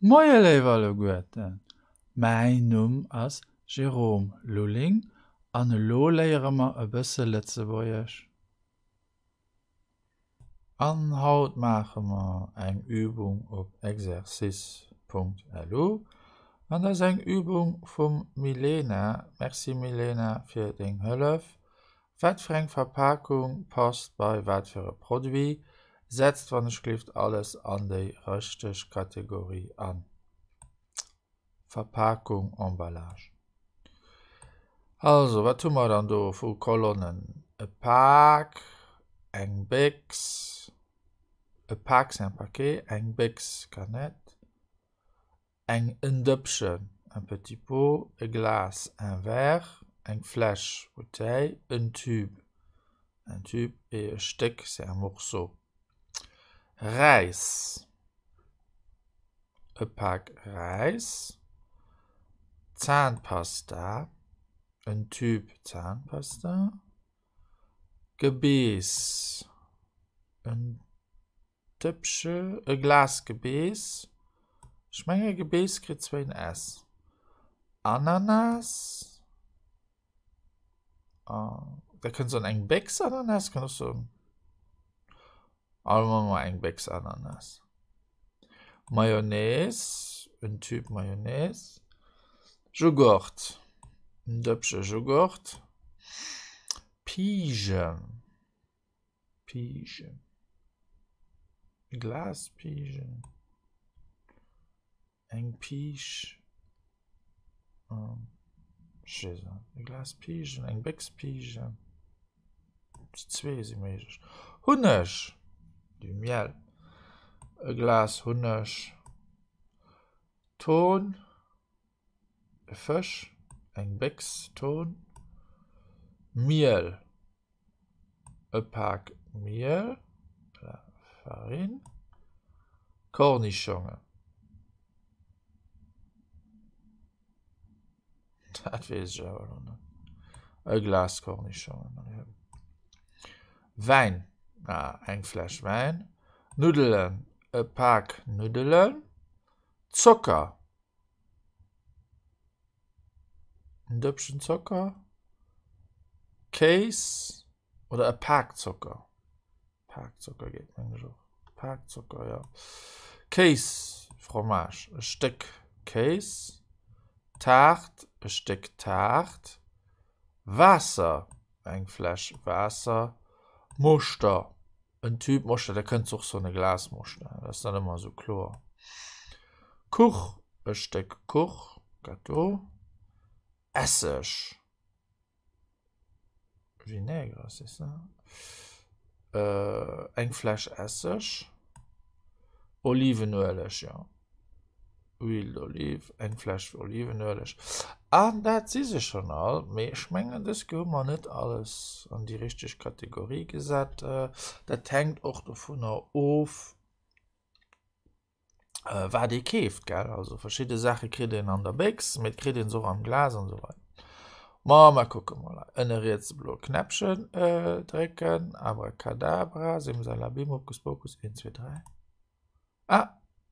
Moie léif alleguerten, mäin Numm ass Jérôme Lulling an elo léiere mer e bësse Lëtzebuergesch. An haut maache mer eng Übung op exercice.lu an dat ass eng Übung vum Milena. Merci Milena fir deng Hëllef. Wat fir eng Verpakung passt bei wat fir e Produit? Setzt wann ech glift alles an déi richteg Kategorie an. Verpakung, Emballage. Also, wat hu mer dann do vu Kolonnen? E Pak, eng Béchs, e Pak c'est un paquet, eng Béchs, Canette. Eng en Dëppchen, un petit pot, e Glas, un verre, eng Fläsch, bouteille, en Tube, un tube et e Stéck, c'est un morceau. Räis, e Pak Räis, Zahnpasta, en Tube Zahnpasta, Gebeess, en. Dëppche, e Glas Gebeess, ech menge Gebeess kritt zwéin s, Ananas, da kënnt soen eng Béchs Ananas, kënnt och soen, also maache mer eng Béchs Ananas, Mayonnaise, en Tube Mayonnaise, Jughurt, en Dëppche Jughurt, Pijen. Piigen. Glaspiigen. Eng Piisch. Ech weess net. E Glas Piigen, eng Béchs Piigen. Déi zwee si méiglech. Hunneg! Du miel. E Glas Hunneg. Thon. E Fësch. Eng Béchs Thon. Miel. E Pak Miel, la farine, Kornischongen. Dat weess ech awer elo net. E Glas Kornischongen. Wäin, ah, eng Fläsch Wäin. Nuddelen, e Pak Nuddelen. Zocker. En Dëppchen Zocker, Kéis oder e Pak Zocker. Pak Zocker geet mengen ech och. Pak Zocker, jo. Kéis, Fromage, e Stéck Kéis, Taart, e Stéck Taart, Waasser, eng Fläsch Waasser, Moschter. En Tube Moschter, dat kënns och soen e Glas Moschter, dat ass net ëmmer esou kloer. Kuch, e Stéck Kuch, Gâteau. Esseg, Vinaigre, c'est ça? Eng Fläsch Esseg. Olivenueleg, jo. Huile d'olive, eng Fläsch Olivenueleg. An dat si se schonn all. Mee ech mengen, dës Kéier hu mer net alles an déi richteg Kategorie gesat. Dat hänkt och dovunner of, wat ee keeft, gell. Also verschidde Saache kritt een an der Béchs, mee et kritt ee se och am Glas an esou weider. Ma mer kucke mol. Ënne riets de bloe Knäppchen drécken. Abracadabra, Simsalabim, Hokuspokus, 1, 2, 3. Ah,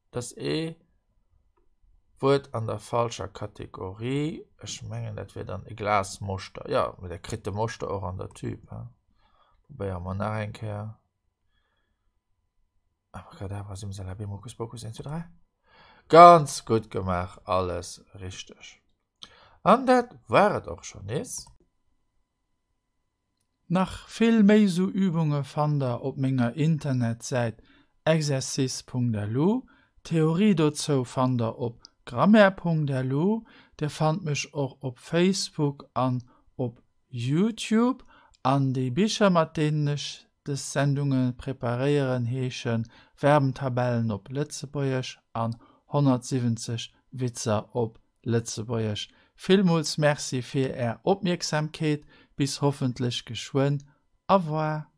dat ass ee Wuert an der falscher Kategorie. Ech mengen, dat wier dann e Glas Moschter. Jo, mee da kritt de Moschter och an der Tüb. Probéiere mer nach eng Kéier. Abracadabra, Simsalabim, Hokuspokus, 1, 2, 3. Ganz gutt gemaach, alles richteg. An dat war et och schonn nees. Nach vill méi sou Übunge fannt der op menger Internetsäit exercice.lu. D'Theorie dozou fannt der op grammaire.lu. Dir fannt mech och op Facebook an op YouTube. An déi Bicher mat deenen ech dës Sendunge preparéieren heeschen Verbentabellen op Lëtzebuergesch an 170 Witzer op Lëtzebuergesch. Villmools Merci fir Är Opmierksamkeet. Bis hoffentlech geschwënn. Au revoir.